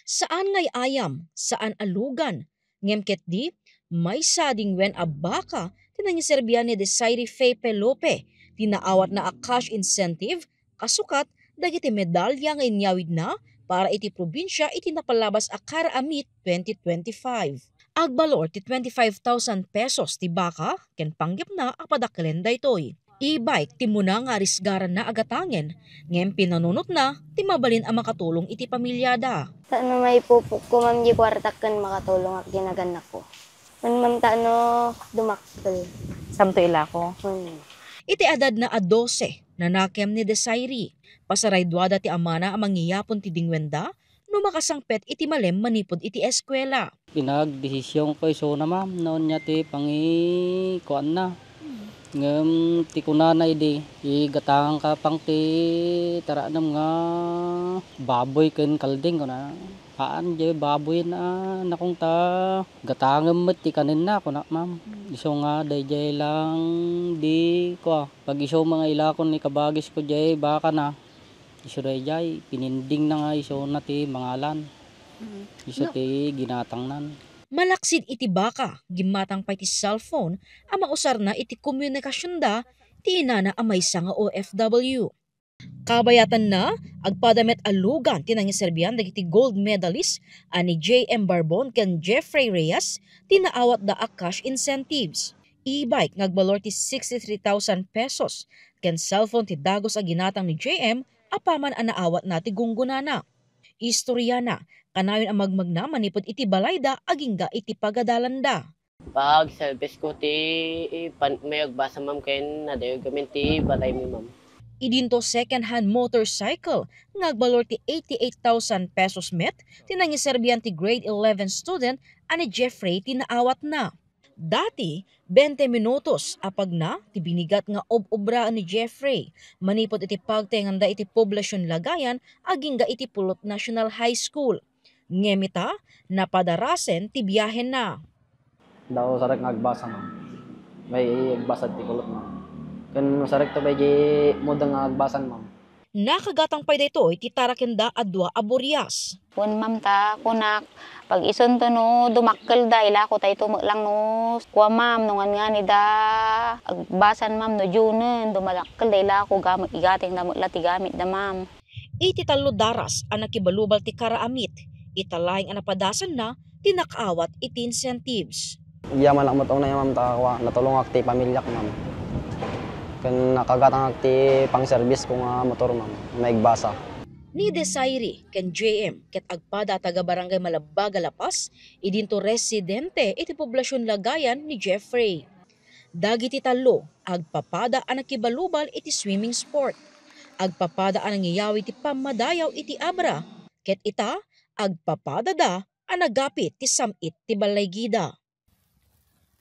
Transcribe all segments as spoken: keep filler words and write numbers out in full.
Saan nga ay-ayam, saan a lugan, ngem ketdi, maysa dingwen a baka ti nangiserbian ni Desiree Faye Pelope ti naawatna a cash incentive, kasukat dagiti medalya nga inyawidna para iti probinsia iti napalabas a Kara a Meet twenty twenty-five. Agbalor ti twenty-five thousand pesos ti baka ken panggepna a padakelen daytoy. E-bike ti muna nga arisgaranna a gatangen, ngem pinanunotna ti mabalin a makatulong iti pamilyada. Ta no maipupokko, ma'am, di kuartak ken makatulongak iti nagannakko. Wen, ma'am, ta no dumakkel. Samto ilako. Wen. Iti edadna a dose, nanakem ni Desiree. Pasarayduada ti amana a mangiyapon ti dingwenda no makasangpet iti malem manipud iti eskuela. Pinagdesisionko isuna, ma'am, no ania ti pangikuanna. Ngem ti kunana idi, igatangka pang ti taranem nga baboy ken kalding, kuna. Haan, diay baboyen a nakungta. Gatangem met ti kanenna, kunak, ma'am. Isu nga daydiay lang di, kua, pag-isu nga ilakon ni kabagisko diay bakana. Isu daydiay, pinindingna nga isuna ti mangalan. Mm. Isu No. ti ginatangnan. Malaksid iti baka, gimmatang pay ti cellphone a mausarna iti komunikasionda ti inana a maysa nga O F W. Kabayatanna, agpada met a lugan ti nangiserbian dagiti gold medalist a ni J M Barbon ken Jeffrey Reyes ti naawatda a cash incentives. E-bike nga agbalor ti sixty-three thousand pesos ken cellphone ti dagus a ginatang ni J M apaman a naawatna ti gunggonana. Istoriana, kanayon a magmagna manipud iti balayda agingga iti pagadalanda. Pag-service ko ti pan-, may agbasa, ma'am, ken nadayo gamin ti balaymi, ma'am. Idinto second-hand motorcycle nga agbalor ti eighty-eight thousand pesos met ti nangiserbian ti grade eleven student a ni Jeffrey ti naawatna. Dati, bente minutos a pagna ti binigat nga ob-obraan ni Jeffrey manipud iti pagtenganda iti Poblacion Lagayan agingga iti Pulot National High School. Ngem ita, napadarasen ti biahenna. Daw sarek nga agbasa, ma'am. May agbasa ti kulot, ma'am. Ken sarek to pay di mudeng nga agbasan, ma'am. Nakagatang pay daytoy ti tarakenda a dua a burias. Wen, ma'am, ta kunak, pag-isunto no dumakkelda, ilako tayto met lang no kua, ma'am, no ngan-nganida agbasan, ma'am, no diyonen, dumadakkelda, ilako gamit, igatengda met la ti gamitda, ma'am. Iti tallo daras a nakibalubal ti Kara a Meet, ita laeng a napadasanna ti nakaawat iti incentives. Yaman ak met unay, ma'am, ta kua, natulongak ti pamiliak, ma'am. Ken nakagatangak ti pangserbisko nga motor, ma'am, maigbasa. Ni Desiree ken J M ket agpada a taga-Barangay Malabbaga, La Paz, idinto residente iti Poblacion Lagayan ni Jeffrey. Dagiti tallo, agpapada a nakibalubal iti swimming sport. Agpapada a nangiyawi ti pammadayaw iti abra, ket ita, agpapadada a nagapit ti sam-it ti balaygida.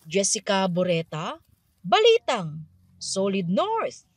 Jessica Boreta, Balitang, Solid North.